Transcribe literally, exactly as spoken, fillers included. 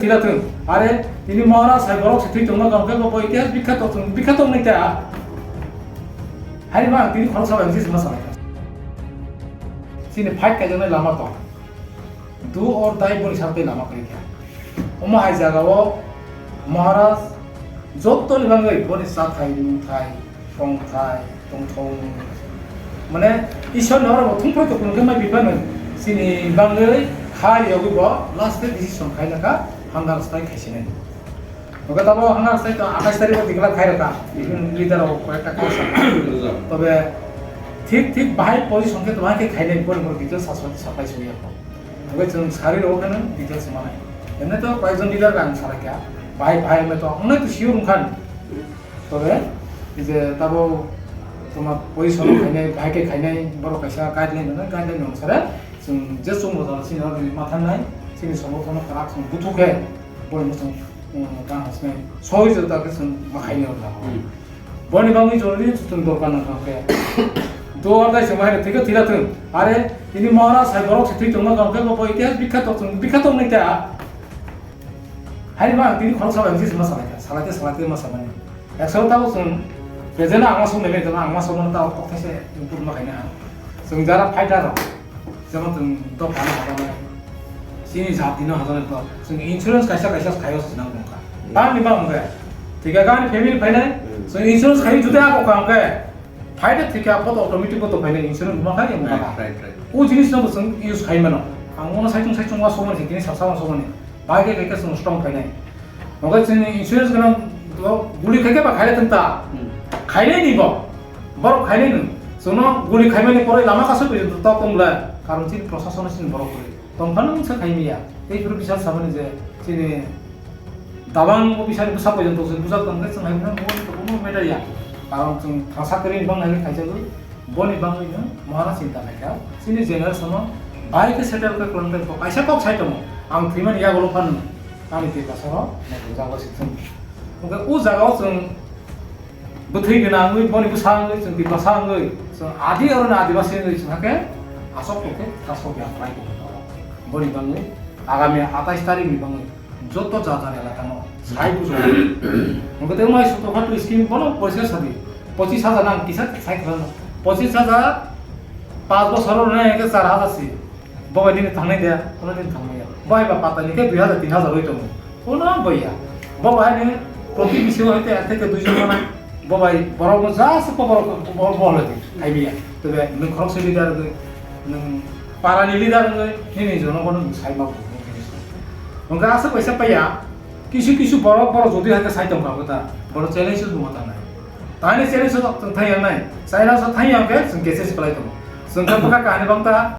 Tila thung. Are, tini Maharaj hai borok se thwi tongma kang khe bo itihas bikha tong thung, bikha tong nai ta. Hai ma tini khorok sa bang jis ma sa. Chini fight kaijaknai lama tong. Do or die boni sakte lama kwrwi kha. Omo hai jagao Maharaj joto ni bagwi boni sathai, mungthai, tongthai, tongthong. Mane Ishwar ni oro bo thumphoi to kun khe mai biphano chini bagwi kha yogwi bo last decision khaina kha hamdar style khaisinai. Oke tabo hamdar style to athais tarikh o declare khai rokha. Even leader rok koi ekta kau sa. Tobe thik thik bahai position khe to bahai khe khainai boni boni details sa sa sapai suya. Oke chwng sari rok khe nang details manai. Ene to koyekjon leader ang sarai kha. Bahai bahai me to ongnai to sure wngkhan. Tobe je tabo toma position khainai, bahai khe khainai, borok kaisa guideline rwnai, guideline rwng sare chwng je chwng bo jora chini rok ni ma thangnai, chini songo thono kwrak chwng buthu khe boni muchung, um, tang hasnai soi jota khe chwng ma khainai rok. Hmm. Boni bagwi jorori chwng dorkar nang kha khe. Do or die chwng ma hai thik khe thila thung. Are tini Maharaj hai borok se thwi tongma kang khe bo itihas bikha tong chwng bikha tong nai ta. Hai ma tini khorok sa bang jis ma salai kha. Salai te salai te ma sa mani. Ekso tabo chwng present ang ma song nai tabo ang ma song ta tok thai se improve ma khaina. Chwng jara fighter rok. Jemon chwng dopha no hajaknai. Chini jati no hajaknai to. Chwng insurance kaisa kaisa khayo se nang tongkha. Hmm. Tamni ba wngkhe. Thik khe ani family phainai. Hmm. Chwng insurance khai juda ako kha wngkhe. Phaida thik khe apo to automatic bo to phainai insurance ma khai wngkha. Right, right, right. O jinis no bo chwng use khai mano. Ang ono saichung saichung wa somani se tini sasa wa somani. Bai khe khe chwng strong phainai. Oke chini insurance gwnang guli khai khe ba khai thung ta. Hmm. Khainai ni bo. Borok khainai nung. Chwngno guli khaimani poroi lama kasu pui to tong le. Karon chini prosason chini borok pui. Tongphano wngsa khaimiya. Tei phuru bisa sabani je chini dabang officer bwsa poito tongse bujak tongkhe chwng hai phano bo to kuno matter ya. Karon chwng thangsa kwrwi bang hai khaijagwi boni bangwi no Maharaj chinta khaikha. Chini generation no bai khe settle khe kwlwng tei kaisa kok sai tongo. Ang thwimani yagulo phano ani tei kasaro naitokjago se chwng. Hwnkhe o jagao chwng bwthwi gwnangwi, boni bwsa wngwi, chwng Tiprasa wngwi, chwng adi oro na Adibasi wngwi, chwng hakhe aswk tongkhe thasok ya khlai tongkha. Boni bangwi agami atais tarikh ni bangwi joto ja ja elaka no sai bujo. Hwnkhe tei mai sotto kha twi scheme bono poisa sadi. Pochis hajar nang kisa sai khlano. Pochis hajar panch bosor oro nai khe char hajar si. Bo bai nini thangnai de, kono din thangnai ya. Bo bai ba patani khe dui hajar tin hajar oi tongo. Kono bai ya. Bo bai ni proti bisingo hoite ek theke dui jon manai. Bo bai borok no just ko borok bo bo le di. Hai biya. Tebe nung khorok se leader de, nung para ni leader de, nini jono kono nung sai ma bo. Nung ka asa paisa paya. Kisu kisu borok borok jodi hai sai tong ka ta. Borok challenge bo ma tanai. Tani challenge sok tong thai yang nai. Sai na sok thai yang ke sung ke se palai tongo. Sung ka buka kahani bang ta.